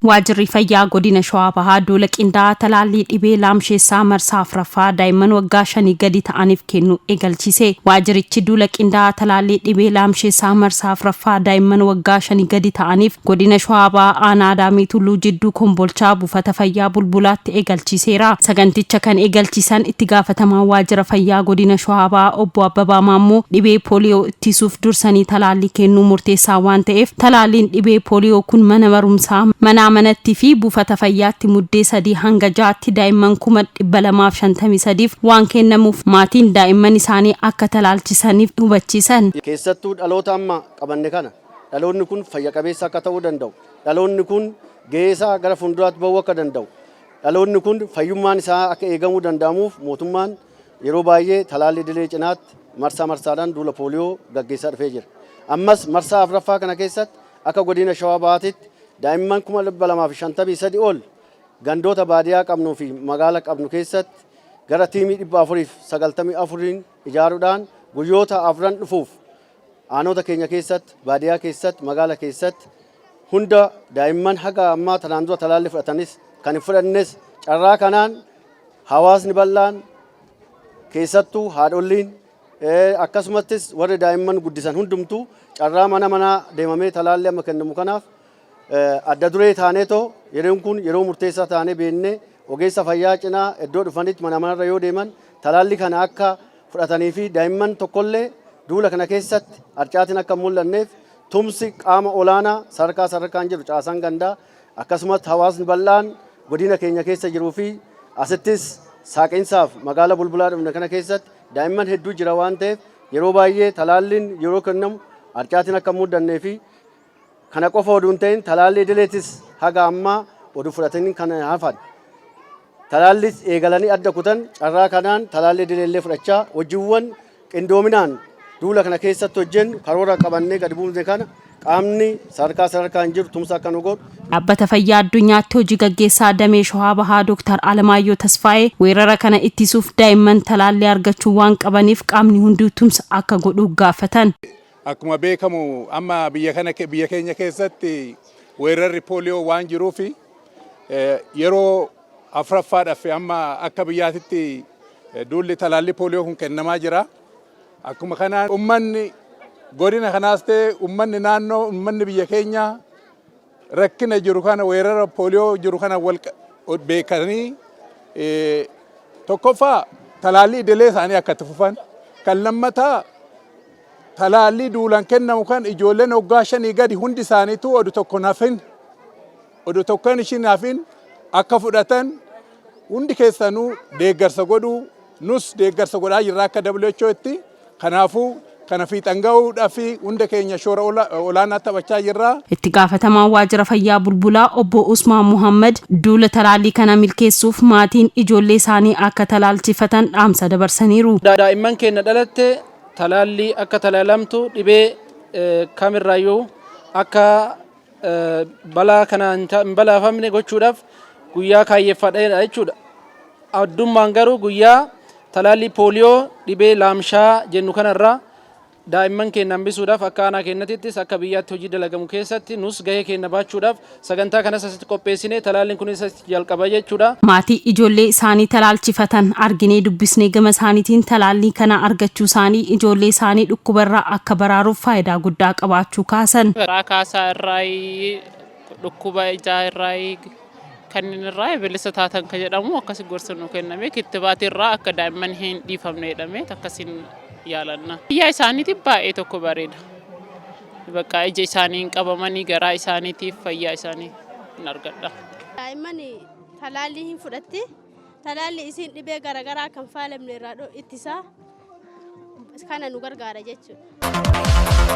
Waajirri Fayyaa Godina Shawaa Bahaa duula qindaa'aa talaallii dhibee laamsheessaa marsaa 4ffaa daa'imman waggaa shanii gadi ta'aniif kennu eegalchiise. Waajirichi duula qindaa'aa talaallii dhibee laamsheessaa marsaa 4ffaa daa'imman waggaa shanii gadi ta'aniif Godina Shawaa Bahaa Aanaa Adaamii Tulluu Jidduu Kombolchaa Buufata Fayyaa Bulbulaatti eegalchiiseera. Saganticha kan eegalchiisan Itti Gaafatamaan Waajjira Fayyaa Godina Shawaa Bahaa Obbo Abbabaa Maammoo dhibee Pooliyoo ittisuuf dursanii talaallii kennuu murteessaa waan ta'eef talaalliin dhibee Pooliyoo kun mana barumsaa, manaa manatti fi buufata fayyaatti Muddee 3 hanga 6tti daa'imman 253,000f waan kennamuuf maatiin daa'imman isaanii akka talaalchisaniif hubachiisan. Keessattuu dhaloota amma qabanne kana dhaloonni kun fayya qabeessa akka ta'uu danda'u, dhaloonni kun gahee isaa gara fuulduraatti bahuu akka danda'u, dhaloonni kun fayyummaan isaa akka eegamuu danda'amuuf mootummaan yeroo baay'ee talaallii idilee cinaatti marsaa marsaadhaan duula pooliyoo gaggeessaa dhufee jira. Ammas marsaa afraffaa kana keessatti akka godina Shawaa Bahaatitti daa'imman 253,000 ol gandoota baadiyaa qabnuu fi magaala qabnu keessatti gara tiimii 494n ijaaruudhaan guyyoota afran dhufuuf Aanota keenya keessatti, baadiyaa keessatti, magaala keessatti hunda daa'imman haga ammaa tanaan dura talaallii fudhatanis kan hin fudhannes carraa kanaan hawaasni bal'aan keessattuu haadholliin akkasumattis warri daa'imman guddisan hundumtuu carraa mana manaa deemamee talaallii amma kennamu kanaaf adda duree taaneetoo yeroon kun yeroo murteessaa taanee beennee ogeessa fayyaa cinaa iddoo dhufanitti mana manarra yoo deeman talaallii kana akka fudhatanii fi daa'imman tokkollee duula kana keessatti harcaatiin akka hin mul'anneef tumsi qaama olaanaa sadarkaa sadarkaan jiru caasaan gandaa akkasumas hawaasni bal'aan godina keenya keessa jiruu fi asittis saaqinsaaf magaala Bulbulaa dhufne kana keessatti daa'imman hedduu jira waan ta'eef yeroo baay'ee talaalliin yeroo kennamu harcaatiin akka hin muddannee fi Kana qofa oduu hin ta'in talaallii idileetis haga ammaa oduu fudhatanii kan hafan. Talaallis eegalanii adda kutan carraa kanaan talaallii idileellee fudhachaa hojiiwwan qindoominaan duula kana keessatti hojjennu karoora qabannee gadi buufne kana qaamni sadarkaa sadarkaan jiru tumsa akka nu godhu. Dhaabbata Fayyaa Addunyaatti Hoji Gaggeessaa Damee Shawaa Bahaa Dooktar Alamaayyoo Tasfaayee weerara kana ittisuuf daa'imman talaallii argachuu waan qabaniif qaamni hunduu tumsa akka godhu gaafatan. Akkuma beekamu amma biyya kana biyya keenya keessatti weerarri pooliyoo waan jiruuf yeroo afuraffaadhaaf amma akka biyyaatitti duulli talaallii pooliyoo kun kennamaa jira. Akkuma kanaan ummanni godina kanaas ta'e ummanni naannoo ummanni biyya keenyaa rakkina jiru kana weerara pooliyoo jiru kana wal beekanii tokkoffaa talaallii idilee isaanii akka itti fufan kan lammataa Talaallii duulan kennamu kan ijoolleen waggaa shanii gadi hundi isaaniituu odu tokko hin hafin odu tokko hin hafin akka fudhatan hundi keessanuu deeggarsa godhuu nus deeggarsa godhaa jirra akka WHOtti kanaafuu kana fiixan ga'uudhaaf hunda keenya shoora olaanaa taphachaa jirra. Itti gaafatamaan Waajjira Fayyaa Bulbulaa Obbo Usmaan Muhammad duula talaallii kana milkeessuuf maatiin ijoollee isaanii akka talaalchifatan dhaamsa dabarsaniiru. Daa'imman keenya dhalatte talaallii akka talaalamtu dhibee kamirraayyuu akka balaa kana hin balaafamne gochuudhaaf guyyaa kaayyeffadheedha jechuudha. Addummaan garuu guyyaa talaallii pooliyoo dhibee laamshaa jennu kanarraa daa'imman keenya hambisuudhaaf akka aanaa keenyatittis akka biyyaatti hojii dalagamu keessatti nus gahee keenya baachuudhaaf sagantaa kanas asitti qopheessine talaalliin kunis asitti jalqaba jechuudha. Maatii ijoollee isaanii talaalchifatan arginee dubbisne gama isaaniitiin talaallii kana argachuu isaanii ijoollee isaanii dhukkuba irraa akka baraaruuf faayidaa guddaa qabaachuu kaasan. Garaa kaasaa irraayi, dhukkuba ijaa irraayi, kanneen irraa bilisa taatan kan jedhamu akkasi gorsa nu kenname kittibaatii irraa akka daa'imman hin dhiifamne jedhame akkasiin yaalanna. Fayyaa isaaniitiif baay'ee tokko bareeda. Bakka ija isaanii hin qabamanii garaa isaaniitiif fayyaa isaanii hin argadha. Daa'imman talaallii hin fudhatti. Talaalli isiin dhibee garaagaraa kan faalamne irraa ittisa. Kana nu gargaara jechuudha.